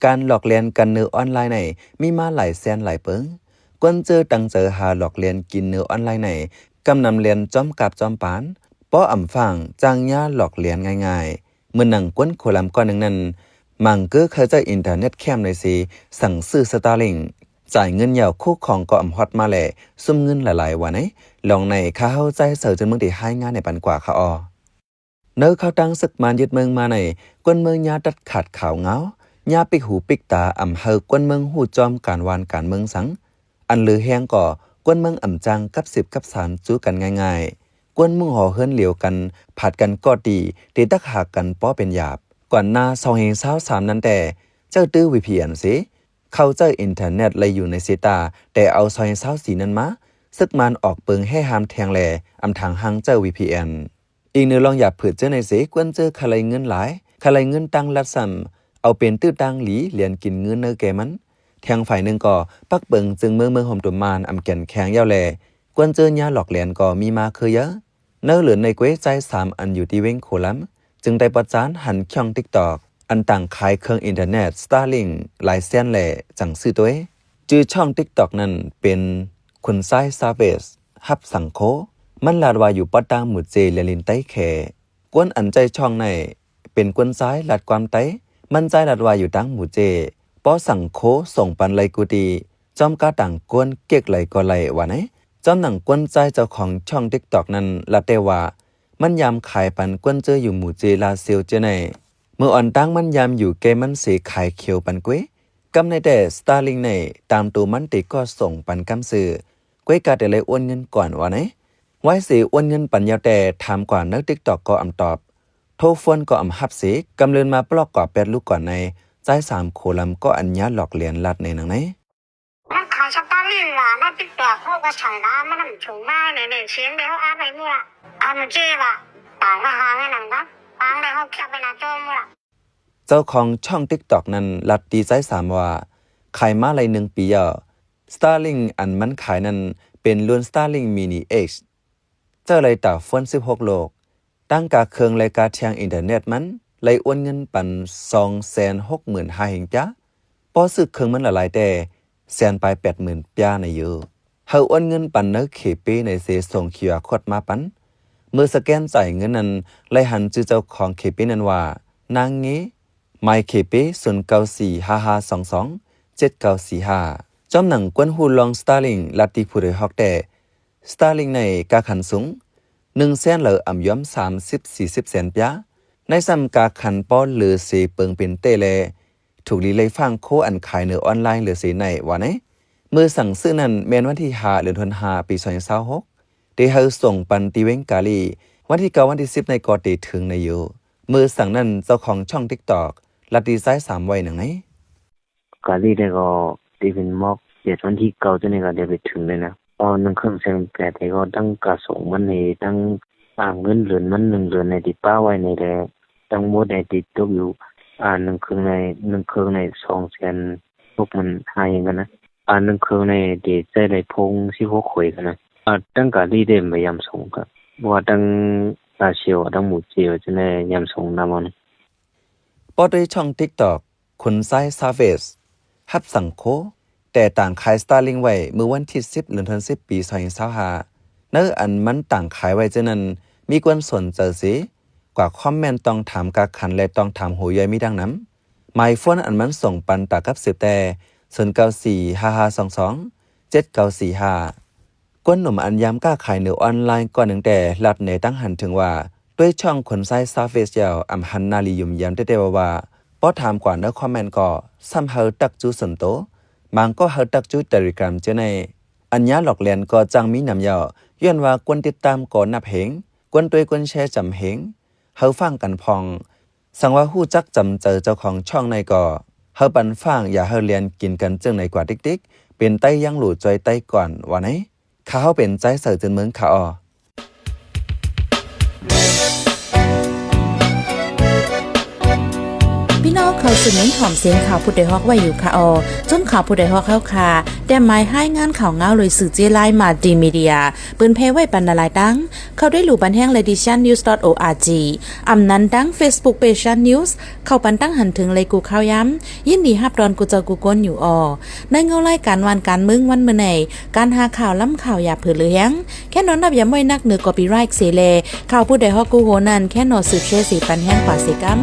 ການຫຼອກລຽນກັນເນີອອນລາຍໃນ ມີມາຫຼາຍແສນຫຼາຍເປີງ. ກວນເຈີຕັ້ງໃຈຫາຫຼອກລຽນກິນເນີອອນລາຍໃນ ກຳນຳລຽນຈອມກາບຈອມປານ, ປໍອຳຟາງຈ້າງຍາຫຼອກລຽນງ່າຍໆ. ເໝືອນໜັງກວນໂຄລຳກ້ອນໜຶ່ງນັ້ນ, ມັງເກີເຂົາເຈົ້າອິນເຕີເນັດແຄມໃນເສ ສັ່ງຊື້ Starlink, ຈ່າຍເງິນຍາວຄູ່ຂອງກໍອຳຮອດມາແລະ ສຸມເງິນຫຼາຍໆວ່າໃນ. ລອງໃນ ຂ້າເຮົາໃຈເສີຈນເມືອງທີ່ຮາຍງານໃຫ້ປັນກວ່າຄະອໍ. ເນີເຂົ້າຕັ້ງເສິກມານຍຶດເມືອງມາໃນ ກວນເມືອງຍາຕັດຂາດຂາວງາວ, ຍາປິກຫູປິກຕາອຳໃຫ້ກວນເມືອງຮູ້ຈອມການວານການເມືອງສັງ. ອັນເຫຼືອແຮງກໍກວນເມືອງອຳຈ້າງກັບສືບກັບສານຈູກັນງ່າຍໆ, ກວນມຸງຫໍເຮືອນຫຼຽວກັນ ຜາດກັນກໍຕີ ເຕະຕັກຫາກັນປໍເປັນຫຍາບ. ກ່ອນໜ້າສອງພັນຊາວສາມນັ້ນແຕ່ ເຈົ້າຕື້ VPN ເສ ເຂົ້າໃຈອິນເຕີເນັດໄດ້ຢູ່ໃນເຊຕາ, ແຕ່ເອົາສອງພັນຊາວສີ່ນັ້ນມາ ເສິກມານອອກເປິງແຮ່ຫ້າມແທງແລ ອຳທາງຮ່າງເຈົ້າ VPN. ອີງເໜືອລອງຢາຜືດເຈີໃນເສ ກວນເຈີຄາໄລເງິນຫຼາຍ, ຄາໄລເງິນຕັ້ງລັດຊ້ຳ ເອົາເປັນຕື້ຕັ້ງຫຼີ ລຽນກິນເງິນເນີແກ່ມັນ. ແທງຝ່າຍໜຶ່ງກໍປັກເປິງຈຶ່ງເມືອງເມືອງໂຮມຕຸມມານອຳແກ່ນແຂງຍາວແລ ກວນເຈີຍາຫຼອກລຽນກໍມີມາຄືເຢີ. ເນີເລີນໃນເກວໃຈສາມອັນຢູ່ທີ່ເວັງໂຄລຳ ຈຶ່ງໄດ້ປະຈານຫັນຊ່ອງ TikTok ອັນຕ່າງຂາຍເຄື່ອງອິນເຕີເນັດ Starlink ຫຼາຍແສນແລ ຈັ່ງຊື້ຕົວເອງ. ຊື່ຊ່ອງ TikTok ນັ້ນເປັນຄຸນຊາຍ Savage ຮັບສັງໂຄ. ມັນລາດວ່າຢູ່ປາດຕ່າງໝູ່ເຈ ແລະ ລິນໄຕ້ແຂ. ກວນອັນໃຈຊ່ອງໃນ ເປັນກວນຊາຍລາດຄວາມໄຕ, ມັນຊາຍລາດວ່າຢູ່ຕ່າງໝູ່ເຈ, ປໍສັງໂຄສົ່ງປັນໄລກູຕີ, ຈອມກາຕ່າງກວນເກັກໄລກໍໄລວ່າໃນ. ຈອມໜັງກວນຊາຍເຈົ້າຂອງຊ່ອງ TikTok ນັ້ນລາດແຕ່ວ່າ ມັນຍາມຂາຍປັນກວນເຈີຢູ່ໝູ່ເຈລາເຊວເຈໃນ. ເມື່ອອ່ອນຕ່າງມັນຍາມຢູ່ແກ່ມັນເສຂາຍເຂວປັນເກວ. ກຳໃນແຕ່ Starlink ໃນຕາມໂຕມັນເຕກໍສົ່ງປັນກຳຊື້, ເກວກາແຕ່ໄລໂອນເງິນກ່ອນວ່າໃນ. ໄວ້ເສໂອນເງິນປັນຍາວແຕ່ ຖາມກວ່າໃນ TikTok ກໍອຳຕອບ, ໂທຟວນກໍອຳຮັບເສ, ກຳເລີນມາປລອກກວ່າແປດລູກກ່ອນໃນ, ຊາຍສາມໂຄລຳກໍອັນຍາຫຼອກລຽນລາດໃນໜັງໃນ. ມັນຂາຍ Starlink ລະ ໃນ TikTok ເຮົາກໍໃສ່ລະ ມັນນຳຖົງມາໃນ ໃນສຽງເດເຮົາອາໄປໝົດລະ ອາມເຈລະ ຕາຍມາຫາເງິນນຳນະ ຕາຍໄດ້ເຮົາແຄບໄປໜ້າຈໍໝົດລະ. ເຈົ້າຂອງຊ່ອງ TikTok ນັ້ນລັດຕີໃຈສາມວ່າ ຂາຍມາໄດ້ໜຶ່ງປີແລ້ວ, Starlink ອັນມັນຂາຍນັ້ນເປັນລຸ້ນ Starlink Mini X ເຈົ້າໄດ້ຕາຟວນສິບຫົກໂລກ. ຕັ້ງກາເຄື່ອງ ແລະ ກາແທ່ງອິນເຕີເນັດມັນໄດ້ໂອນເງິນປັນສອງແສນຫົກໝື່ນຫ້າພັນປຽ. ພໍຊື້ເຄື່ອງມັນຫຼາຍໆແຕ່ແສນປາຍແປດໝື່ນປຽໃນຢູ່. ເຮົາໂອນເງິນປັນໃນເຄເປໃນເສ ສົ່ງ QR code ມາປັນ. ເມື່ອສະແກນຈ່າຍເງິນນັ້ນ ໄດ້ຫັນຊື່ເຈົ້າຂອງເຄເປນັ້ນວ່າ ນາງເງ. ໝາຍເຄເປ ສູນເກົ້າສີ່ຫ້າຫ້າສອງສອງເຈັດເກົ້າສີ່ຫ້າ. ຈອມໜັງກວນຮູ້ລອງ Starlink ລັດຕິຜູ້ໂດຍຮອກແຕ່ Starlink ໃນກາຂັນສູງ ໜຶ່ງແສນ ແລະ ອຳຍອມສາມສິບສີ່ສິບແສນປຽ. ໃນຊ້ຳກາຂັນປໍເຫຼືເສເປິງເປັນເຕ ແລະ ຖືກລີໄລຟາງໂຄອັນຂາຍເນີອອນລາຍເຫຼືເສໃນວ່າໃນ. ເມື່ອສັ່ງຊື້ນັ້ນແມ່ນວັນທີຫ້າ ເດືອນທັນວາ ປີສອງພັນຊາວຫົກ ເຕເຮົາສົ່ງປັນຕິເວັງກາລີ, ວັນທີເກົ້າ ວັນທີສິບໃນກໍເຕເຖິງໃນຢູ່. ເມື່ອສັ່ງນັ້ນເຈົ້າຂອງຊ່ອງ TikTok ລັດຕິໃຈສາມໄວ້ໜັງໃນ. ກາລີໄດ້ກໍ ທີ່ເປັນໝອກເຈັດ ວັນທີເກົ້າ ຕົວນີ້ກໍໄດ້ໄປເຖິງເລີຍນະ. ເອົາໜຶ່ງເຄື່ອງແສນແປດ ແລ້ວກໍທັງກາສົ່ງມັນນີ້ ທັງ ອ່າ ເງິນເດືອນມັນໜຶ່ງເດືອນໃນທີ່ປະໄວ້ໃນແລະ ທັງໝົດໃນທີ່ຕົກຢູ່ ອ່າ ໜຶ່ງເຄື່ອງໃນ ໜຶ່ງເຄື່ອງໃນສອງແສນຫົກໝື່ນຫ້າພັນກັນນະ. ອ່າ ໜຶ່ງເຄື່ອງໃນທີ່ໃຊ້ໄດ້ພົງສິບຫົກໂຄຍກັນນະ. ອ່າ ທັງກາລີໄດ້ມາຢາມສົ່ງກະ ບໍ່ວ່າທັງອາເຊວ ທັງໝູ່ເຈວ ຈະໄດ້ຢາມສົ່ງນຳເອົານະ. ປອດດ້ວຍຊ່ອງ TikTok ຄຸນຊາຍ Savage ຮັບສັງໂຄ ແຕ່ຕ່າງຂາຍ Starlink ໄວ້ເມື່ອວັນທີສິບ ເດືອນທັນວາ ປີສອງພັນຊາວຫ້າ. ໃນອັນມັນຕ່າງຂາຍໄວ້ເຊັ່ນນັ້ນ ມີຄົນສົນໃຈເສ ກວ່າຄອມເມັນຕ້ອງຖາມກາກຂັນ ແລະ ຕ້ອງຖາມໂຮເຢັນມີດັ່ງນຳ. ໝາຍໂຟນອັນມັນສົ່ງປັນຕາກັບສືບແຕ່ ສູນເກົ້າສີ່ຫ້າຫ້າສອງສອງເຈັດເກົ້າສີ່ຫ້າ. ກວນໜຸ່ມອັນຢາມຄ້າຂາຍເນີອອນລາຍກ້ອນໜຶ່ງແຕ່ລັດໃນຕັ້ງຫັນເຖິງວ່າ ດ້ວຍຊ່ອງຄົນຊາຍ Savage ແລ້ວ ອຳຫັນໜ້າລີຫຍຸ້ມຢາມແຕ່ແຕ່ວ່າໆ. ພໍຖາມກວ່າໃນຄອມເມັນກໍຊ້ຳເຮົາຕັກຈູສ່ວນໂຕ, ບາງກໍເຮົາຕັກຈູ Telegram ເຈົ້າໃນ. ອັນຍາຫຼອກລຽນກໍຈັ່ງມີນຳເຍົາະ, ຍ້ອນວ່າຄົນຕິດຕາມກໍນັບເຮງ, ຄົນຕົວະຄົນແຊຈຳເຮງ, ເຮົາຟັງກັນພອງ. ສັງວ່າຮູ້ຈັກຈຳໃຈເຈົ້າຂອງຊ່ອງໃນກໍ ເຮົາປັນຟັງ ຢ່າເຮົາລຽນກິນກັນເຈີງໃນກວ່າຕິກໆ, ເປັນໄຕຍັງຫຼູ່ຈອຍໄຕກ່ອນວ່າໃນ. ຂ້າເຮົາເປັນໃຈເສີເຈີນເມືອງ ຂ້າອໍ. ປິ່ນ ເຈົ້າເຂົ້າສູ່ເມັນຫອມສຽງຂ່າວຜູ້ດອຍຮອກໄວ້ຢູ່ຄ່ະອໍ. ຈຸ້ມຂ່າວຜູ້ດອຍຮອກເຮົາຄ່ະ ແຕ້ມໝາຍຮາຍງານຂ່າວງາວໂດຍສື່ເຈ້ລາຍ Multimedia ເປີນແຜ່ໄວ້ປັນຫຼາຍໆຕັ້ງ. ເຂົ້າໄດ້ລູບານແຮງ Ladies Chan News dot org ອຳນັ້ນຕັ້ງ Facebook Page Chan News ເຂົ້າປັນຕັ້ງຫັນເຖິງໄລກູ່ຂ່າວຍາມ. ຍິນດີຮັບຕ້ອນກູ່ເຈົ້າກູ່ຄົນຢູ່ອໍ. ໃນເງົາລາຍການຫວ່ານການເມືອງວັນມື້ໃນ ການຫາຂ່າວລ້ຳຂ່າວຢ່າເຜີເຫຼືອແຮງ ແຄ່ນອນນັບຢາມໄວ້ນັກເໜືອ copyright ເສແລ ຂ່າວຜູ້ດອຍຮອກກູ່ໂຮນັ້ນ ແຄ່ນອນສືບແຊເສປັນແຮງກວ່າເສກຳ.